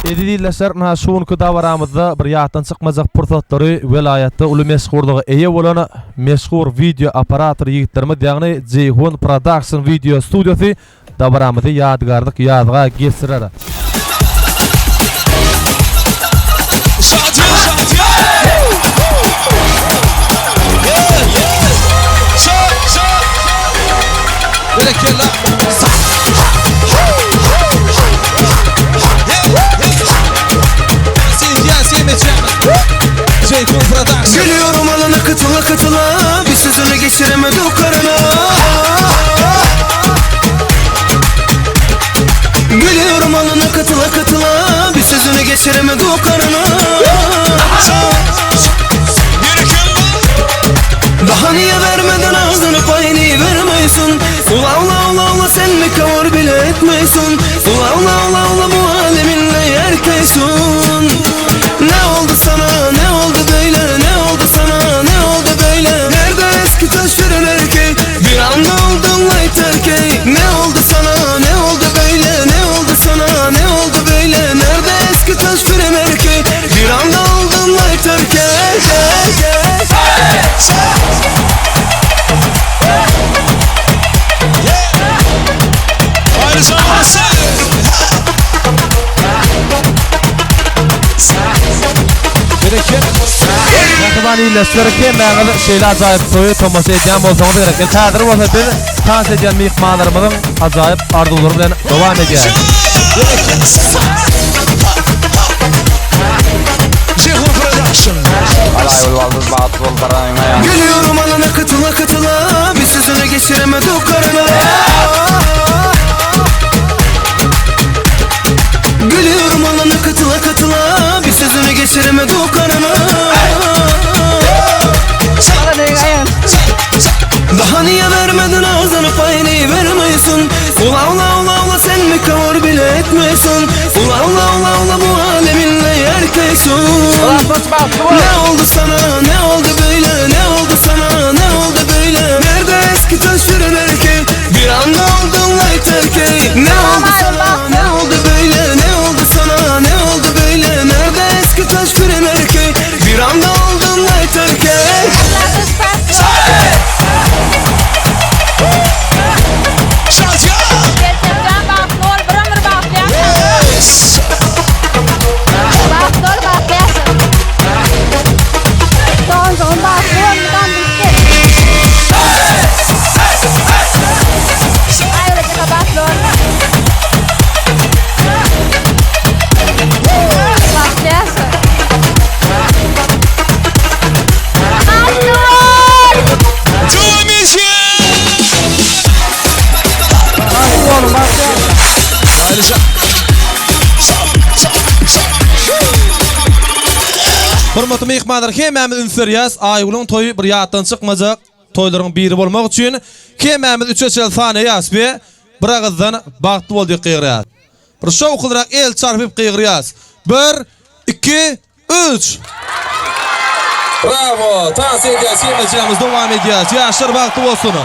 Eziz ildeşler, ynha şu günki dabaramyzda bir ýatdan çykmajak pursatlary welaýatda uly meşhurlyga eýe bolan meşhur wideo operator ýigitlerimiz, ýagny Jeýhun Production wideo studiýasy dabaramyzy ýadygärlik ýazga geçirer. Gülüyorum alana katıla katıla Bir sözünü geçiremedi o karına Gülüyorum alana katıla katıla Bir sözünü geçiremedi o karına Daha niye vermeden ağzını payını vermiyorsun Ula ula ula ula sen mi kavur bile etmiyorsun Ula ula ula ula bu aleminle yerkeysun Ne oldu sana ne oldu böyle ne oldu sana ne oldu böyle Nerede eski taş fırın erkeği bir anda oldun light erkeği Ne oldu sana ne oldu böyle ne oldu sana ne oldu böyle Nerede eski taş fırın erkeği bir anda oldun light erkeği Mähriban ildeşler, hemmäňiz şeýle ajaýyp toýa tomaşa edýän bolsaňyz gerek. Indi häzir bolsa biz tans edýän myhmanlarymyzyň ajaýyp arzuwlary bilen dowam edýäris. Gülüyorum alana katıla katıla Bir sözüne geçiremedi o karına Gülüyorum alana katıla katıla Bir sözüne geçiremedi o karına Daha niye vermedin ağzını payını vermiyorsun Ula ula ula ula sen mi kavur bile etmiyorsun Ula ula ula ula bu aleminle yerkeysun Ne oldu sana ne oldu böyle ne oldu sana ne oldu böyle Nerede eski taş fırın erkeği bir anda oldun light erkeği Ne oldu sana ne oldu böyle ne oldu sana ne oldu böyle Nerede eski taş fırın erkeği bir anda oldun light erkeği Gelseňden bagtly bol, bir ömür bagtly ýaşa. Bagtly bol, bagtly ýaşa. Doganjygym bagtly bol, mydam gülüp gel. Aýgylyjyka bagtly bol. Bagtly ýaşa. Bagtly bol! Hormatly myhmanlar, hemmämiz üns berýäs, Aýgülüň toýy bir ýatdan çykmajak toýlaryň biri bolmak üçin hemmämiz üçe çenli sanaýas we bir agyzdan bagtly bol diýip gygyrýas. Bir şowhunrak el çarpyp gygyrýas. Bir, iki, üç! Brawo! Tans edýäs, hemmejämiz dowam edýäs. Ýaşlar bagtly bolsun!